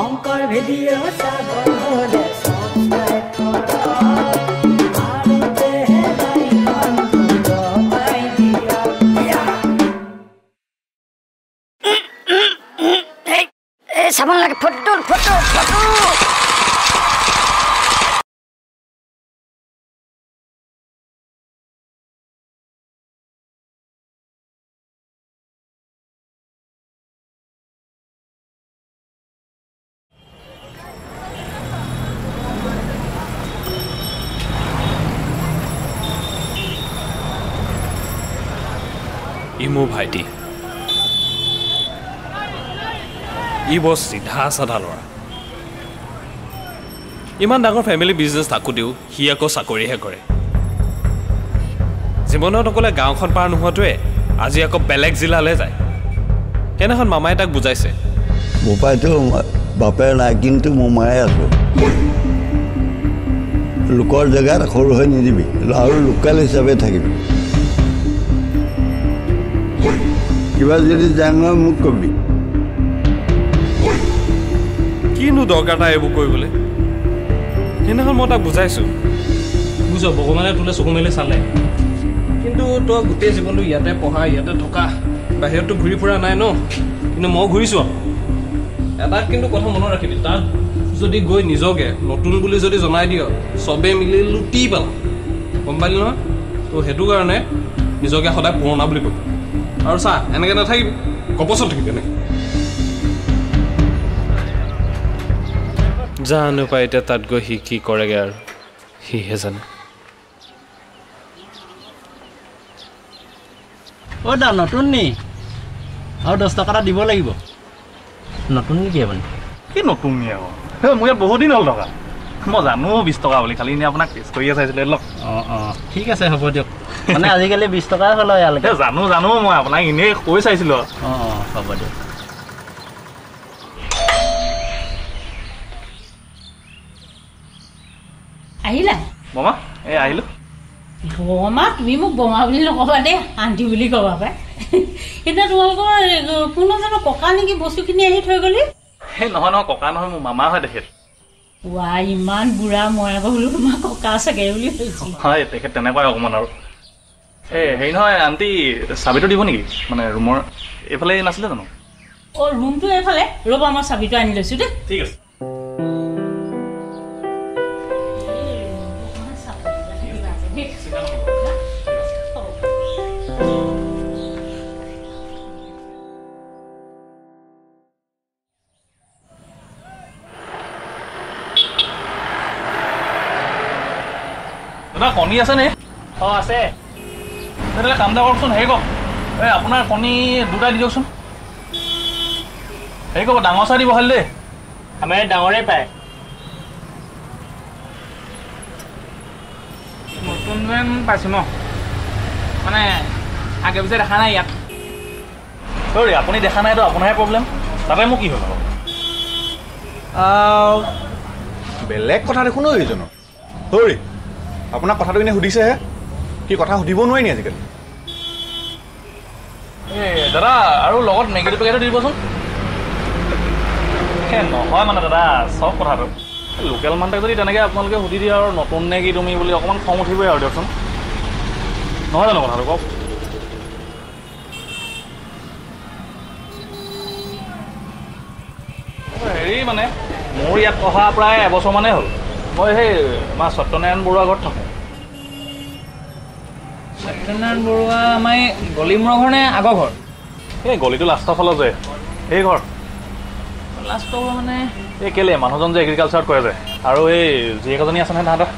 অংকৰ ভিডিঅ' চাব হ'লে ছাবস্ক্ৰাইব কৰক আৰু বেল আইকনটো দবাই দিয়ক। এই চাব নালাগে, ফটো ফটো ফটো। ই মোৰ ভাইটি, ই বৰ চিধা চাধা ল'ৰা। ইমান ডাঙৰ ফেমিলি বিজনেছ থাকোঁতেও সি আকৌ চাকৰিহে কৰে। জীৱনত অকলে গাঁওখন পাৰ নোহোৱাটোৱে আজি আকৌ বেলেগ জিলালৈ যায়। সেইদিনাখন মামাই তাক বুজাইছে, বোপাইতো বাপেৰ নাই কিন্তু মোমায়ে আছোঁ, লোকৰ জেগাত সৰু হৈ নিদিবি আৰু লোকেল হিচাপে থাকিবি। কিবা যদি জান মোক কবি। কিনো দৰকাৰ তাৰ এইবোৰ কৰিবলৈ? সেইদিনাখন মই তাক বুজাইছোঁ, বুজ ভগৱানে তোলৈ চকু মেলি চালে, কিন্তু তই গোটেই জীৱনটো ইয়াতে পঢ়া, ইয়াতে থকা, বাহিৰততো ঘূৰি ফুৰা নাই ন। কিন্তু মই ঘূৰিছোঁ আৰু। এটা কিন্তু কথা মনত ৰাখিবি, তাত যদি গৈ নিজকে নতুন বুলি যদি জনাই দিয়, চবেই মিলি লুটি পেলাম, গম পালি নহয়? ত' সেইটো কাৰণে নিজকে সদায় পুৰণা বুলি কবি। আৰু চা, এনেকৈ নাথাকিবি, গপচত থাকিবি এনেকৈ। জানো পাই এতিয়া তাত গৈ সি কি কৰেগৈ আৰু সিহে জানে। অ' দা নতুন নি? আৰু 10 টকা এটা দিব লাগিব। নতুন নেকি আপুনি? কি নতুন নি আকৌ? মোৰ ইয়াত বহুত দিন হ'ল থকা। মই জানো 20 টকা বুলি, খালি এনেই আপোনাক টেষ্ট কৰিয়ে চাইছিলোঁ। লওক। অঁ অঁ ঠিক আছে, হ'ব দিয়ক। মানে আজিকালি 20 টকাই হ'ল ইয়ালৈকে। জানো জানো, মই আপোনাক এনেই কৈ চাইছিলোঁ। অঁ অঁ হ'ব দিয়ক। আহিলা বমা? এই আহিলোঁ। বমা, তুমি মোক বমা বুলি নক'বা দেই, আণ্টি বুলি ক'বা পাই। এতিয়া তোমালোকৰ কোনো জানো ককা নেকি বস্তুখিনি আহি থৈ গ'লি? সেই নহয় নহয়, ককা নহয়, মোৰ মামা হয় তেখেত। ৱা, ইমান বুঢ়া, মই আকৌ বোলো তোমাৰ ককা চাগে বুলি ভাবিছোঁ। হয়, তেখেত তেনেকুৱাই অকণমান আৰু। এই হেৰি নহয় আণ্টি, চাবিটো দিব নেকি? মানে ৰুমৰ এইফালে নাছিলে জানো? অঁ, ৰুমটো এইফালে। ৰ'বা, মই চাবিটো আনি লৈছোঁ দেই। ঠিক আছে। দাদা কণী আছেনে? অঁ আছে। তেনেহ'লে কাম এটা কৰকচোন, হেৰি কৰক, এই আপোনাৰ কণী দুটা দি দিয়কচোন। হেৰি কৰিব, ডাঙৰ চাই দিব খালি দেই। আমাৰ ইয়াত ডাঙৰেই পায়। নতুন যেন পাইছোঁ ন, মানে আগে পিছে দেখা নাই ইয়াত। চৰি, আপুনি দেখা নাই তো আপোনাৰহে প্ৰব্লেম, তাতে মোৰ কি হ'ল আকৌ? বেলেগ কথা দেখোন ঐ এইজনৰ। চৰি, আপোনাক কথাটো এনেই সুধিছেহে, কি কথা সুধিব নোৱাৰি নি আজিকালি? এই দাদা, আৰু লগত মেগীটো পেকেটো দি দিবচোন। নহয় মানে দাদা, চব কথাটো লোকেল মানুহক যদি তেনেকৈ আপোনালোকে সুধি দিয়ে আৰু নতুন নে কি তুমি বুলি, অকণমান খং উঠিবই আৰু দিয়কচোন। নহয় জানো কথাটো কওক? হেৰি মানে মোৰ ইয়াত অহা প্ৰায় এবছৰমানেই হ'ল। মই সেই আমাৰ সত্যনাৰায়ণ বৰুৱা ঘৰত থাকোঁ। সত্যনাৰায়ণ বৰুৱা আমাৰ এই গলি মূৰৰ ঘৰ নে আগৰ ঘৰ? এই গলিটো লাষ্টৰ ফালৰ যে সেই ঘৰ। লাষ্টৰ ঘৰ মানে এই কেলে মানুহজন যে এগ্ৰিকালচাৰত কৰে যে, আৰু এই জীয়েক এজনী আছে নহয় তাহাঁতৰ।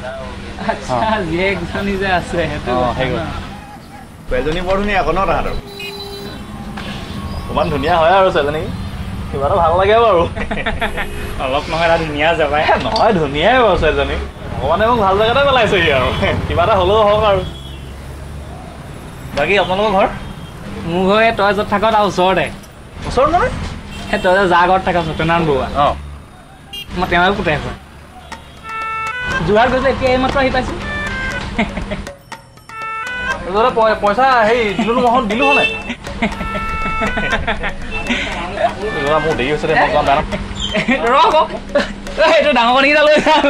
আচ্ছা, জীয়েকজনী যে আছে সেইটো। সেই ঘৰ। ছোৱালীজনী বৰ ধুনীয়া আকৌ ন তাহাঁতৰ? অকণমান ধুনীয়া হয় আৰু ছোৱালীজনী, কিবা এটা ভাল লাগে বাৰু। অলপ নহয়, এটা ধুনীয়া যাবাই। নহয়, ধুনীয়াই বাৰু ছোৱালীজনী। ভগৱানে মোক ভাল জেগাতে পেলাইছেহি আৰু, কিবা এটা হ'লেও হওক আৰু। বাকী আপোনালোকৰ ঘৰ? মোৰ ঘৰ এই তই য'ত থাক তাৰ ওচৰতে। ওচৰত মানে? সেই তই যে যাৰ ঘৰত থাক সত্যনাৰায়ণ বৰুৱা। অঁ, মই তেওঁৰে পুতেক হয়। যোৰহাট গৈছোঁ, এতিয়া এইমাত্ৰ আহি পাইছোঁ। দাদা পইচা হেৰি দিলোঁ নহয়, দিলোঁ হ'লে। দাদা মোৰ দেৰি হৈছে দেই, মই যাওঁ। ৰ আকৌ, এইটো ডাঙৰ কণীকেইটা লৈ যাম।